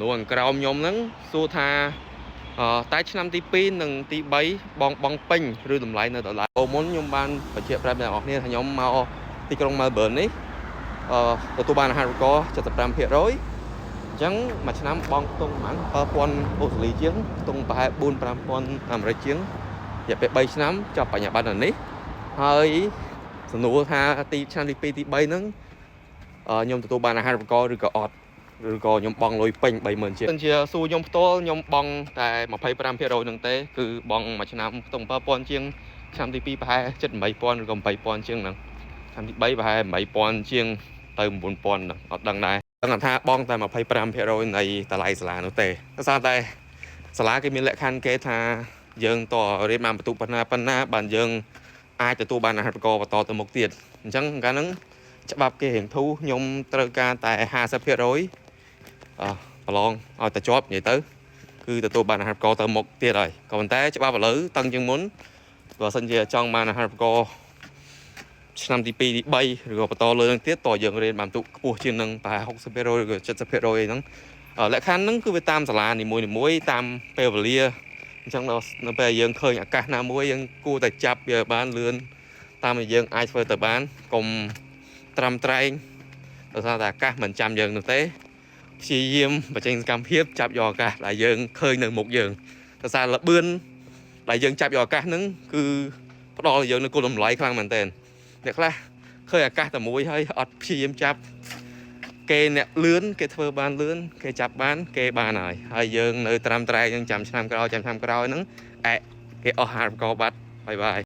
នួរក្រោមខ្ញុំហ្នឹងសួរថាអឺតែឆ្នាំទី2និងទី3បងបងពេញឬតម្លៃនៅដដែលអូមុនខ្ញុំបានបញ្ជាក់ប្រាប់អ្នកនរគ្នាថាខ្ញុំមកទីក្រុង Melbourne នេះអឺទទួលបានអាហារូបករណ៍75%អញ្ចឹងមួយឆ្នាំបងខ្ទង់ប្រហែល7000អូស្ត្រាលីជាងខ្ទង់ប្រហែល4 5000អាមេរិកជាងរយៈពេល3ឆ្នាំចប់បញ្ញាបត្រនៅនេះហើយសំណួរថាទីឆ្នាំទី2ទី3ហ្នឹងអឺខ្ញុំទទួលបានអាហារូបករណ៍ឬក៏អត់ ឬក៏ខ្ញុំបង់លុយពេញ30000ជាងជាសួរខ្ញុំផ្ទាល់ខ្ញុំបង់តែ25%ហ្នឹងទេគឺបង់មួយឆ្នាំខ្ទង់7000ជាងឆ្នាំទី2ប្រហែល78,000ឬក៏8000ជាងហ្នឹងឆ្នាំទី3ប្រហែល8000ជាងទៅ9000ហ្នឹងអត់ដឹងដែរដឹងថាបង់តែ25%នៃតម្លៃសាលានោះទេដោយសារតែសាលាគេមានលក្ខខណ្ឌគេថាយើងតរៀនបានបន្ទុកប៉ុណ្ណាប៉ុណ្ណាបានយើងអាចទទួលបានអាហារូបករណ៍បន្តទៅមុខទៀតអញ្ចឹងកាលហ្នឹងច្បាប់គេរៀងធូរខ្ញុំត្រូវការតែ50%អឺប្រឡងឲ្យតែជាប់និយាយទៅគឺទទួលបានអាហារូបករណ៍ទៅមុខទៀតហើយក៏ប៉ុន្តែច្បាប់ឥឡូវតឹងជាងមុនបើសិនជាចង់បានអាហារូបករណ៍ឆ្នាំទី2ទី3ឬក៏បន្តលើនឹងទៀតតើយើងរៀនបានទុកខ្ពស់ជាងនឹងប្រហែល60%ឬក៏70%អីហ្នឹងលក្ខខណ្ឌហ្នឹងគឺវាតាមសាលានីមួយៗតាមពេលវេលាអញ្ចឹងដល់នៅពេលយើងឃើញឱកាសណាមួយយើងគួរតែចាប់វាបានលឿនតាមដែលយើងអាចធ្វើទៅបានកុំត្រាំត្រែងដោយសារតែឱកាសមិនចាំយើងនោះទេ ព្យាយាមបញ្ចេញសកម្មភាពចាប់យកឱកាសដែលយើងឃើញនៅមុខយើងដោយសារលបឿនដែលយើងចាប់យកឱកាសហ្នឹងគឺផ្ដល់ឲ្យយើងនូវគុណតម្លៃខ្លាំងមែនទែនអ្នកខ្លះឃើញឱកាសតែមួយហើយអត់ព្យាយាមចាប់គេអ្នកលឿនគេធ្វើបានលឿនគេចាប់បានគេបានហើយហើយយើងនៅត្រាំត្រែងនឹងចាំឆ្នាំក្រោយចាំឆ្នាំក្រោយហ្នឹងអែគេអស់ហារូបករណ៍បាត់bye bye.